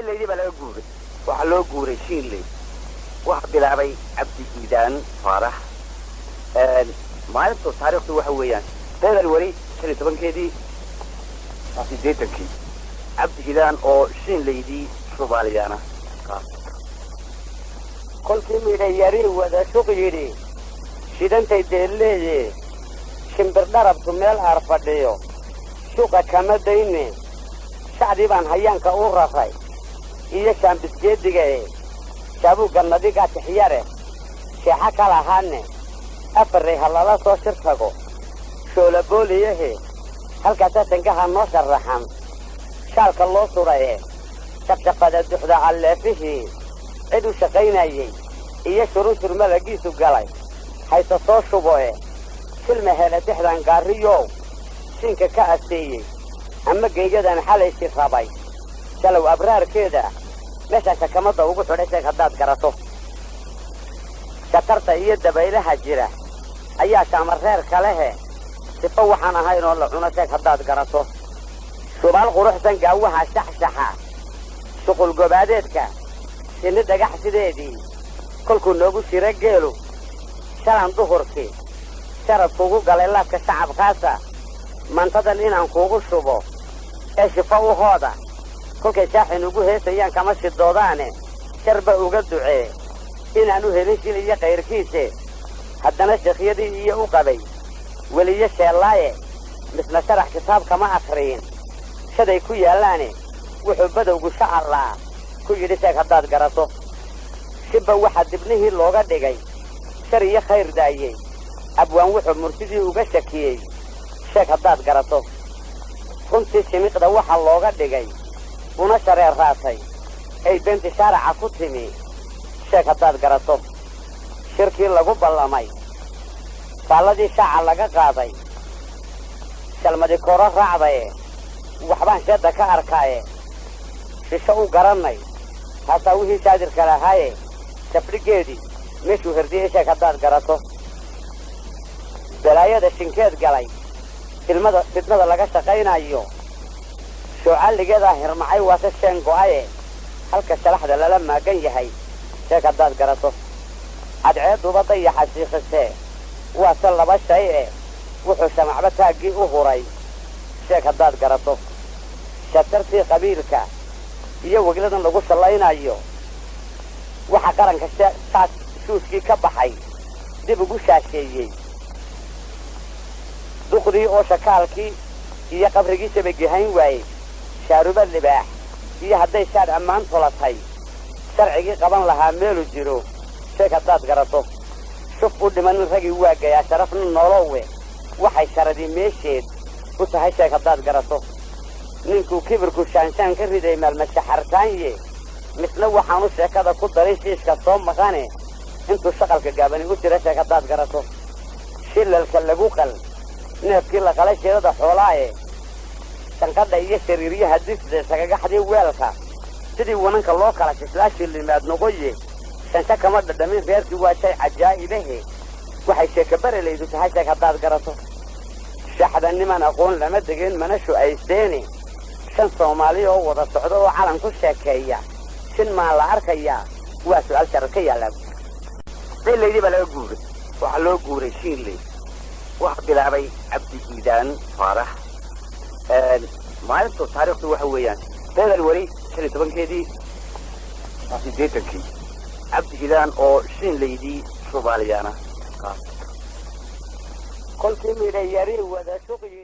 Laydi baa laga guuray, waxaa loo guuray Shiinley. Waxaa bilaabay Cabdi Iidaan Faarax. Maalintu taariikhdu waxa weeyaan February 15-keedii 80-kii. Cabdi Iidaan oo Shiinleydii Soomaaliyaana. Kolkii midha yari wada shuq yidhi shidantay deelleeye, shimbir dharabtu meel aar fadhiyo shuqa kama dayne. Shacdii baan hayaanka u raray iyo shaambisgeedigae, shaabuugga nadigaa tixyare sheexa ka lahaane. Afarray ha lala soo shir tago shoolabooliyahe, halkaasaa sangaha noo sharaxan shaalka loo sudhaye. Shaqshaqada duxda alleefihii cid u shaqaynayey iyo shurunshur malagiisu galay hayse soo shuboe. Silma hele dixdan gaariyow siinka ka asteeyey ama geeyadan xalay shirrabay shalow abraarkeeda meeshaan shakamadda ugu xidhay, sheeg haddaad garato. Shatarta iyo dabaylaha jira ayaa shaamareer kalehe, sifo waxaan ahayn oo la cuno, sheeg haddaad garato. Shubaal quruxsan gaawaha shaxshaxa shuqul gobaadeedka shinni dhagax sideedii kolkuu noogu jira geelu shalan duhurkii sharad kugu galay laabka shacabkaasa. Mantadan inaan kuugu shubo ee shifo u hooda, kolkay shaaxin ugu heesayaan kama shidoodaane. Sharba uga ducee inaan u helin shil iyo kayrkiise. Haddana sheekhyadii iyo u qabay weliyo sheellaaye, misna sharax kitaab kama akhriyin shaday ku yaallaane. Wuxuu badowgu shacallaa ku yidhi, sheeg haddaad garato. Shibba waxaa dibnihii looga dhigay shar iyo khayr daayey. Abwaan wuxuu murtidii uga shakiyey, sheeg haddaad garato. Runtii shimiqda waxaa looga dhigay una shareer raatay ay beenti shaaraca ku timi, sheeg haddaad garato. Shirkii lagu ballamay, faalladii shaaca laga qaaday, shalmadi kooro raacdaye, waxbaan sheedda ka arkaaye shisho u garannay. Taasaa wixii shaadirka lahaaye safdhiggeedii meeshuu herdiyey, sheeg haddaad garato. Balaayada shinkeed galay filmada fidnada laga shaqaynayo shoocalligeedaa hirmacay, waase sheen go'aye halka shalaxda lala maagan yahay, sheeg haddaad garato. Cadceedduba dayaxa shiikhisee waase laba shay e, wuxuu shamacba taaggii u huray, sheeg haddaad garato. Shatartii qabiilka iyo wegladan lagu sallaynayo waxa qaranka saas shuuskii ka baxay dib ugu shaasheeyey. Duqdii oo shakaalkii iyo qabrigii shabagihayn waayey shaaruba libaax iyo hadday shaadh ammaan tolatay, sharcigii qaban lahaa meelu jiro, sheeg haddaad garato. Shuf u dhimanin ragii waa gayaa sharafna nolowe, waxay sharadii meesheed u tahay, sheeg haddaad garato. Ninkuu kibirku shaanshaan ka riday maalmashaxartaanye, misna waxaanu sheekada ku darin shiishka soo maqane intuu shaqalka gaabani u jira, sheeg haddaad garato. Shilalka lagu qal neefkii la qalay sheedada xoolaaye, shanqadha iyo shariiryaha disda sagagaxdii weelka sidii wananka loo kala shislaa shillimaad noqoye. Shansha kama dhadhamin reerkii waa shay cajaa'ibahe, waxay sheekabarelaydu tahay, sheeg haddaad garato. Shaxda niman aqoon lama degeen mana shu'aysteene, shan Soomaali oo wada socda oo calan ku sheekeeya shin maa la arkayaa? Waa su'aal sharad ka yaallaa. Laydi baa laga guuray, waxaa loo guuray Shiinley. Waxaa bilaabay Cabdi Iidaan Faarax. Maalintu taariikhdu waxa weeyaan February 15-keedii 80-kii. Cabdi Iidaan oo Shiinleydii Soomaaliyaana. Kolkii midha yari wada shuq yidhi.